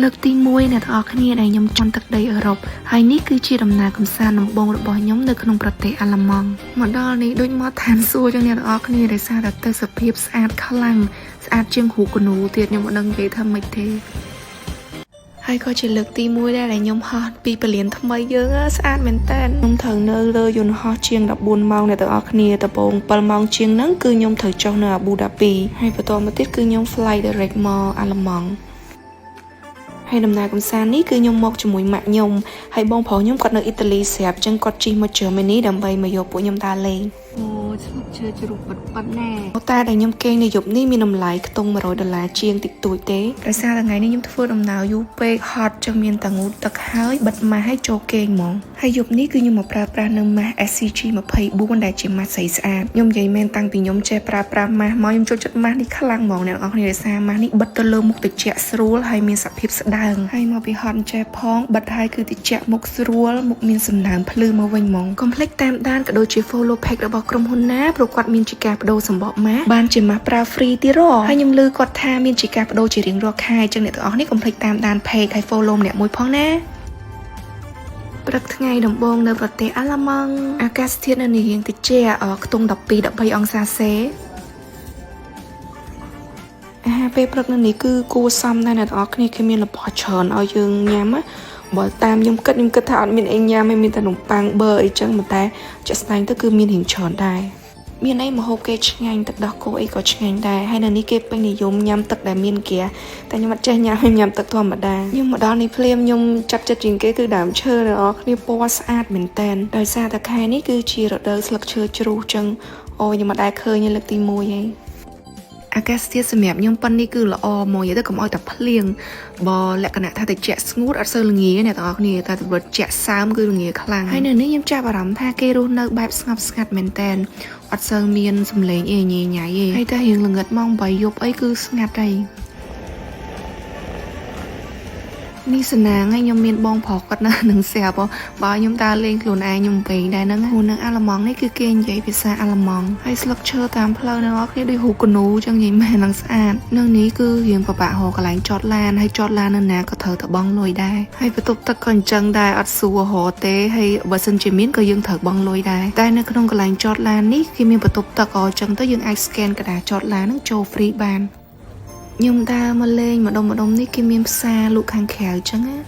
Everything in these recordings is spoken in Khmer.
លើកទី1អ្នកទាំងអស់គ្នាដែលខ្ញុំជន់ទឹកដីអឺរ៉ុបហើយនេះគឺជាដំណើរកម្សាន្តដំបូងរបស់ខ្ញុំនៅក្នុងប្រទេសអាល្លឺម៉ង់មកដល់នេះដូចមកឋានសួគ៌ចឹងអ្នកទាំងអស់គ្នាដោយសារតែទេសភាពស្អាតខ្លាំងស្អាតជាងរូបគនូទៀតខ្ញុំមិនដឹងនិយាយថាម៉េចទេហើយក៏ជាលើកទី1ដែរដែលខ្ញុំហោះពីពលានថ្មីយើងស្អាតមែនតើខ្ញុំត្រូវនៅលើយន្តហោះជាង14ម៉ោងអ្នកទាំងអស់គ្នាដំបូង7ម៉ោងជាងហ្នឹងគឺខ្ញុំត្រូវចុះនៅអាប៊ូដាប៊ីហើយបន្តមកទៀតគឺខ្ញុំ fly direct មកអាល្លឺម៉ង់ហើយដំណើរកម្សាន្តនេះគឺខ្ញុំមកជាមួយម៉ាក់ខ្ញុំហើយបងប្រុសខ្ញុំគាត់នៅអ៊ីតាលីស្រាប់អញ្ចឹងគាត់ជិះមក Germany ដើម្បីមកយកពួកខ្ញុំដើរលេង អូស្លឹកឈើជ្រុះប៉ិតប៉ិតណែ អូតែដែលខ្ញុំគេងនៅយប់នេះមានតម្លៃខ្ទង់100ដុល្លារជាងតិចតួចទេដោយសារតែថ្ងៃនេះខ្ញុំធ្វើដំណើរយូរពេកហត់ចឹងមានតែងូតទឹកហើយបិទម៉ាស់ហើយចូលគេងហ្មងហើយយប់នេះគឺខ្ញុំមកប្រើប្រាស់នៅម៉ាស់ SCG 24ដែលជាម៉ាស់ស្អីស្អាតខ្ញុំនិយាយមែនតាំងពីខ្ញុំចេះប្រើប្រាស់ម៉ាស់មកខ្ញុំចូលចិត្តម៉ាស់នេះខ្លាំងហ្មងអ្នកនរគ្នាដោយសារម៉ាស់នេះបិទទៅលើមុខត្រជាក់ស្រួលហើយមានសភាពស្ដើងហើយមកពីហត់ចេះផងបិទហើយគឺត្រជាក់មុខស្រួលមុខមានសំណើមភ្លឺមកវិញហ្មងកុំភ្លេចតាមដានក៏ដូចជា follow page របស់ក្រុមហ៊ុនណាព្រោះគាត់មានជាការបដូរសម្បកម៉ាស់បានជាម៉ាស់ប្រើ free ទៀតហ៎ហើយខ្ញុំឮគាត់ថាមានជាការបដូរជារៀងរាល់ខែអញ្ចឹងអ្នកទាំងអស់នេះកុំភ្លេចតាមដាន page ហើយ follow ម្នាក់មួយផងណាព្រឹកថ្ងៃដំបូងនៅប្រទេសអាល្លឺម៉ង់អាកាសធាតុនៅនេះរៀងត្រជាក់ខ្ទង់12 13អង្សាសេអាហារពេលព្រឹកនៅនេះគឺគួរសមដែរអ្នកទាំងអស់គ្នាគេមានរបស់ច្រើនឲ្យយើងញ៉ាំណាបើតាមខ្ញុំគិតខ្ញុំគិតថាអត់មានអីញ៉ាំទេមានតែនំប៉័ងប៊ឺអីចឹងប៉ុន្តែជាក់ស្ដែងទៅគឺមានរៀងច្រើនដែរមានអីម្ហូបគេឆ្ងាញ់ទឹកដោះគោអីក៏ឆ្ងាញ់ដែរហើយនៅនេះគេពេញនិយមញ៉ាំទឹកដែលមានហ្គាសតែខ្ញុំអត់ចេះញ៉ាំខ្ញុំញ៉ាំទឹកធម្មតាខ្ញុំមកដល់នេះភ្លាមខ្ញុំចាប់ចិត្តជាងគេគឺដើមឈើអ្នកនរគ្នាពណ៌ស្អាតមែនតែនដោយសារតែខែនេះគឺជារដូវស្លឹកឈើជ្រុះចឹងអូខ្ញុំមិនដែលឃើញទេលើកទី1ហើយអាកាសធាតុសម្រាប់ខ្ញុំប៉ុននេះគឺល្អហ្មងនិយាយទៅកុំឲ្យតែភ្លៀងបើលក្ខណៈថាត្រជាក់ស្ងួតអត់សូវល្ងាអ្នកទាំងអស់គ្នាតែត្រជាក់សើមគឺល្ងាខ្លាំងហើយនៅនេះខ្ញុំចាប់អារម្មណ៍ថាគេរស់នៅបែបស្ងប់ស្ងាត់មែនតែនអត់សូវមានសំឡេងអីញ៉ៃញ៉ៃទេហើយតែរៀងល្ងិតម៉ោង8យប់អីគឺស្ងាត់ហើយនេះសណាងឯងខ្ញុំមានបងប្រុសគាត់នៅនឹងស្រាប់បើខ្ញុំដើរលេងខ្លួនឯងខ្ញុំវិញដែរហ្នឹងព្រោះនៅអាល្លឺម៉ង់នេះគឺគេនិយាយភាសាអាល្លឺម៉ង់ហើយស្លឹកឈើតាមផ្លូវនៅអស់គ្នាដូចរូបកនូចឹងនិយាយមែននឹងស្អាតនៅនេះគឺរៀងពិបាករកកន្លែងចតឡានហើយចតឡាននៅណាក៏ត្រូវតែបង់លុយដែរហើយបន្ទប់ទឹកក៏អញ្ចឹងដែរអត់ស្រួលរកទេហើយបើសិនជាមានក៏យើងត្រូវបង់លុយដែរតែនៅក្នុងកន្លែងចតឡាននេះគេមានបន្ទប់ទឹកអញ្ចឹងទៅយើងអាច scan កដាចតឡានហ្នឹងចូល free បានខ្ញុំដើរមកលេងម្ដុំម្ដុំនេះគេមានផ្សារលក់ខាងក្រៅចឹងណា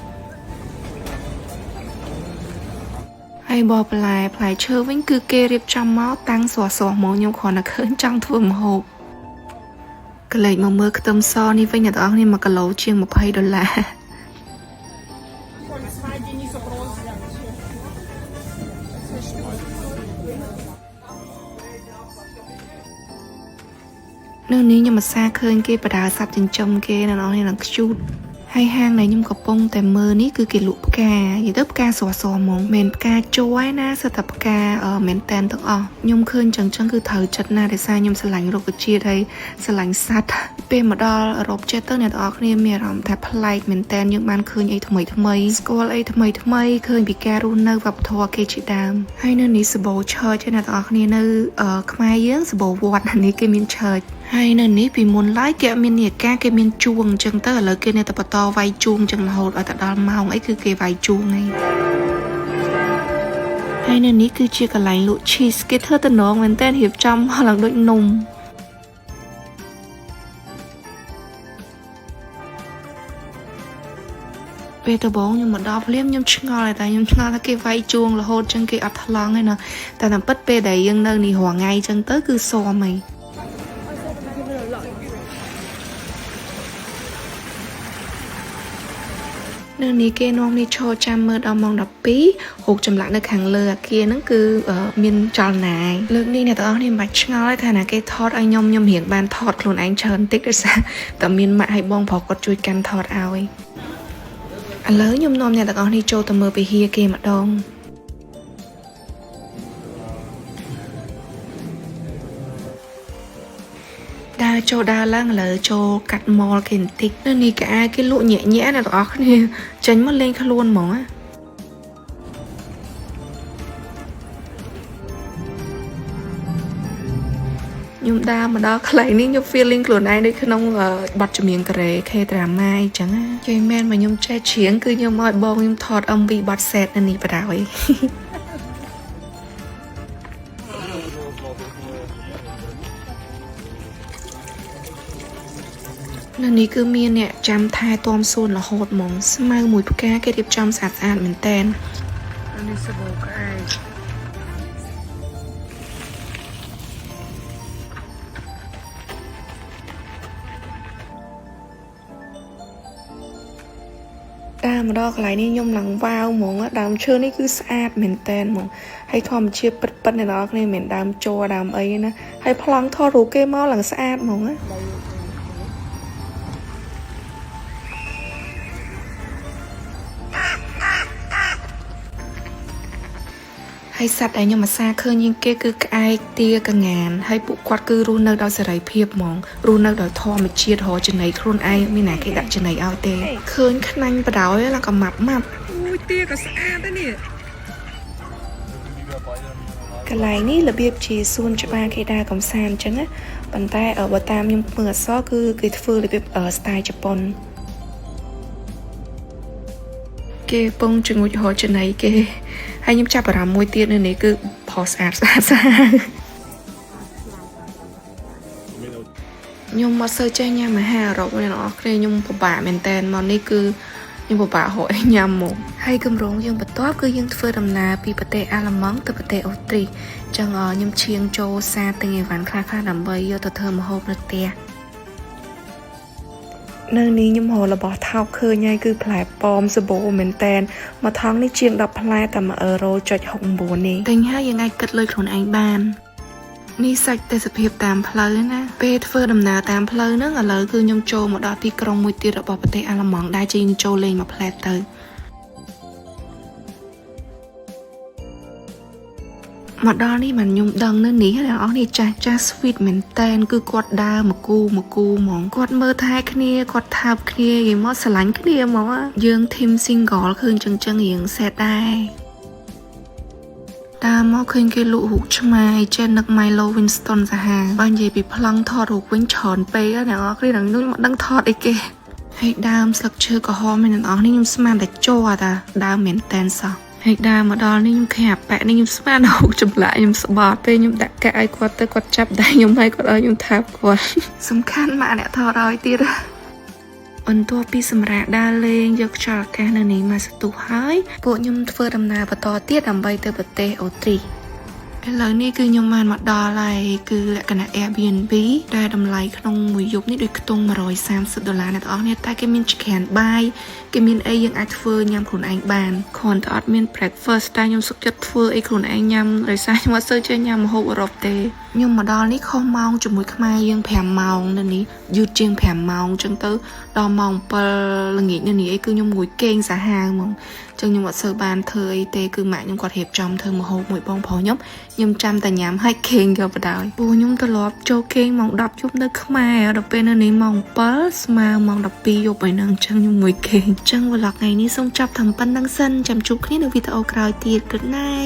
ហើយបបន្លែផ្លែឈើវិញគឺគេរៀបចំមកតាំងស្រស់ស្រស់ហ្មងខ្ញុំគ្រាន់តែឃើញចង់ធ្វើម្ហូបកលេចមកមើលខ្ទឹមសនេះវិញអ្នកទាំងអស់គ្នា1គីឡូជាង20ដុល្លារ នៅនេះខ្ញុំអាសាឃើញគេបដាសត្វចិញ្ចឹមគេនៅនោះនេះនឹងខ្ជូតហើយហាងដែលខ្ញុំកំពុងតែមើលនេះគឺគេលក់ផ្កានិយាយទៅផ្កាស្រស់ស្រស់ហ្មងមិនផ្កាជ័រឯណាសិតតែផ្កាមែនតែនទាំងអស់ខ្ញុំឃើញចឹងចឹងគឺត្រូវចិត្តណាស់ដោយសារខ្ញុំស្រឡាញ់រុក្ខជាតិហើយស្រឡាញ់សត្វពេលមកដល់អឺរ៉ុបចេះទៅអ្នកទាំងអស់គ្នាមានអារម្មណ៍ថាប្លែកមែនតែនយើងបានឃើញអីថ្មីថ្មីស្គាល់អីថ្មីថ្មីឃើញពីការរស់នៅវប្បធម៌គេជាដើមហើយនៅនេះសបោឆើចអ្នកទាំងអស់គ្នានៅខ្មែរយើងសបោវត្តនេះគេមានឆើចហើយនៅនេះពីមុនឡើយគេអត់មាននាឡិកាគេមានជួងអញ្ចឹងទៅឥឡូវគេនៅតែបន្តវាយជួងអញ្ចឹងរហូតឲ្យតែដល់ម៉ោងអីគឺគេវាយជួងហើយហើយនៅនេះគឺជាកន្លែងលក់ cheese គេធ្វើតំណងមែនតើរៀបចំមកឡើងដូចនំពេលដំបូងខ្ញុំមកដល់ភ្លាមខ្ញុំឆ្ងល់តែខ្ញុំឆ្ងល់ថាគេវាយជួងរហូតចឹងគេអត់ថ្លង់ទេណាតែតាមពិតពេលដែលយើងនៅនេះរាល់ថ្ងៃចឹងទៅគឺស៊ាំហីនៅនេះគេនាំនេះឈរចាំមើលដល់ម៉ោង12រូបចម្លាក់នៅខាងលើអាគារហ្នឹងគឺមានចលនាលើកនេះអ្នកទាំងអស់គ្នាមិនបាច់ឆ្ងល់ទេថាណាគេថតឲ្យខ្ញុំខ្ញុំរៀងបានថតខ្លួនឯងច្រើនតិចដោយសារតែមានម៉ាក់ឲ្យបងប្រុសគាត់ជួយកាន់ថតឲ្យឥឡូវខ្ញុំនាំអ្នកទាំងអស់នេះចូលទៅមើលវិហារគេម្ដងដើរចូលដើរឡើងឥឡូវចូលកាត់ម៉លគេបន្តិចនៅនេះកៅគេលក់ញាក់ញាក់អ្នកទាំងអស់គ្នាចេញមកលេងខ្លួនហ្មងណា ខ្ញុំដើរមកដល់កន្លែងនេះខ្ញុំ feeling ខ្លួនឯងដូចក្នុងបទចម្រៀងកូរ៉េ K drama អីចឹងណានិយាយមែនមកខ្ញុំចេះច្រៀងគឺខ្ញុំឲ្យបងខ្ញុំថត MV បទ set នៅនេះបណ្ដោយ នៅនេះគឺមានអ្នកចាំថែទាំសួនរហូតហ្មងស្មៅមួយផ្កាគេរៀបចំស្អាតស្អាតមែនតែន នេះសបោក្អែក តាមមកដល់កន្លែងនេះខ្ញុំឡើងវ៉ាវហ្មងដើមឈើនេះគឺស្អាតមែនតែនហ្មងហើយធម្មជាតិពិតពិតអ្នកនរគ្នាមិនមែនដើមជ័រដើមអីណាហើយប្លង់ថតរូបគេមកឡើងស្អាតហ្មងណាហើយសត្វដែលខ្ញុំអាសាឃើញជាងគេគឺក្អែកទាកងានហើយពួកគាត់គឺរស់នៅដោយសេរីភាពហ្មងរស់នៅដោយធម្មជាតិរកចំណីខ្លួនឯងមានណាគេដាក់ចំណីឲ្យទេឃើញខ្នាញ់បដ ாய் ឡើងក៏ម៉ាប់ម៉ាប់ អូយទាក៏ស្អាតដែរនេះ កន្លែងនេះរបៀបជាសួនច្បារគេដើរកំសាន្តអញ្ចឹងណាប៉ុន្តែបើតាមខ្ញុំមើលអក្សរគឺគេធ្វើរបៀប style ជប៉ុនគេពងចងុចរកចំណីគេហើយខ្ញុំចាប់អារម្មណ៍មួយទៀតនៅនេះគឺផុសស្អាតស្អាតស្អាតខ្ញុំមកសូវចេះញ៉ាំអាហារអឺរ៉ុបអ្នកនរគ្នាខ្ញុំពិបាកមែនតែនមកនេះគឺខ្ញុំពិបាករកអីញ៉ាំមកហើយកម្រងយើងបន្ទាប់គឺយើងធ្វើដំណើរពីប្រទេសអាល្លឺម៉ង់ទៅប្រទេសអូទ្រីសអញ្ចឹងខ្ញុំឈៀងចូលផ្សារទិញអីវ៉ាន់ខ្លះៗដើម្បីយកទៅធ្វើម្ហូបនៅផ្ទះនៅនេះខ្ញុំរករបស់ថោកឃើញហើយគឺផ្លែប៉ោមសបោមែនតែនមួយថង់នេះជាង10ផ្លែតែ1អឺរ៉ូចុច69នេះទិញហើយយើងអាចគិតលុយខ្លួនឯងបាននេះសាច់ទេសភាពតាមផ្លូវណាពេលធ្វើដំណើរតាមផ្លូវហ្នឹងឥឡូវគឺខ្ញុំចូលមកដល់ទីក្រុងមួយទៀតរបស់ប្រទេសអាល្លឺម៉ង់ដែលជាយើងចូលលេងមួយផ្លែទៅមកដល់នេះបានខ្ញុំដឹងនៅនេះអ្នកនរនេះចាស់ចាស់ sweet មែនតែនគឺគាត់ដើរមកគូមកគូហ្មងគាត់មើលថែគ្នាគាត់ថើបគ្នានិយាយមកស្រឡាញ់គ្នាហ្មងយើង team single ឃើញចឹងចឹងរៀង sad ដែរតាមមកឃើញគេលក់រូបឆ្មាចេះនឹក Milo Winston សាហាវបើនិយាយពីប្លង់ថតរូបវិញច្រើនពេកអ្នកនរគ្នានឹងខ្ញុំមិនដឹងថតអីគេហើយដើមស្លឹកឈើក្រហមឯអ្នកនរនេះខ្ញុំស្មានតែជ័រតាដើមមែនតែនសោះហើយដើមមកដល់នេះខ្ញុំខាប៉ែនេះខ្ញុំស្មានហូបចម្លាក់ខ្ញុំស្បត់ពេលខ្ញុំដាក់កាក់ឲ្យគាត់ទៅគាត់ចាប់ដៃខ្ញុំឲ្យគាត់ឲ្យខ្ញុំថើបគាត់សំខាន់មកអ្នកថតឲ្យទៀតបន្ទាប់ពីសម្រាប់ដើរលេងយកខ្យល់អាកាសនៅនេះមកសន្ទុះហើយពួកខ្ញុំធ្វើដំណើរបន្តទៀតដើម្បីទៅប្រទេសអូទ្រីសឥឡូវនេះគឺខ្ញុំបានមកដល់ហើយគឺលក្ខណៈ Airbnb ដែលតម្លៃក្នុងមួយយប់នេះដូចខ្ទង់130ដុល្លារអ្នកទាំងអស់គ្នាតែគេមានឆ្ក្រានបាយគេមានអីយើងអាចធ្វើញ៉ាំខ្លួនឯងបានគ្រាន់តែអត់មាន breakfast តែខ្ញុំសុខចិត្តធ្វើអីខ្លួនឯងញ៉ាំដោយសារខ្ញុំអត់សូវចេះញ៉ាំម្ហូបអឺរ៉ុបទេខ្ញុំមកដល់នេះខុសម៉ោងជាមួយខ្មែរយើង5ម៉ោងនៅនេះយឺតជាង5ម៉ោងអញ្ចឹងទៅដល់ម៉ោង7ល្ងាចនៅនេះអីគឺខ្ញុំងួយគេងសាហាវហ្មងអញ្ចឹងខ្ញុំអត់សូវបានធ្វើអីទេគឺម៉ាក់ខ្ញុំគាត់រៀបចំធ្វើម្ហូបមួយបងប្រុសខ្ញុំខ្ញុំចាំតែញ៉ាំហើយគេងយកបណ្ដោយពូខ្ញុំត្រឡប់ចូលគេងម៉ោង10យប់នៅខ្មែរដល់ពេលនៅនេះម៉ោង7ស្មើម៉ោង12យប់ហើយនឹងអញ្ចឹងខ្ញុំមួយគេងអញ្ចឹង vlog ថ្ងៃនេះសូមចប់ត្រឹមប៉ុណ្្នឹងសិនចាំជួបគ្នានៅវីដេអូក្រោយទៀត Good night.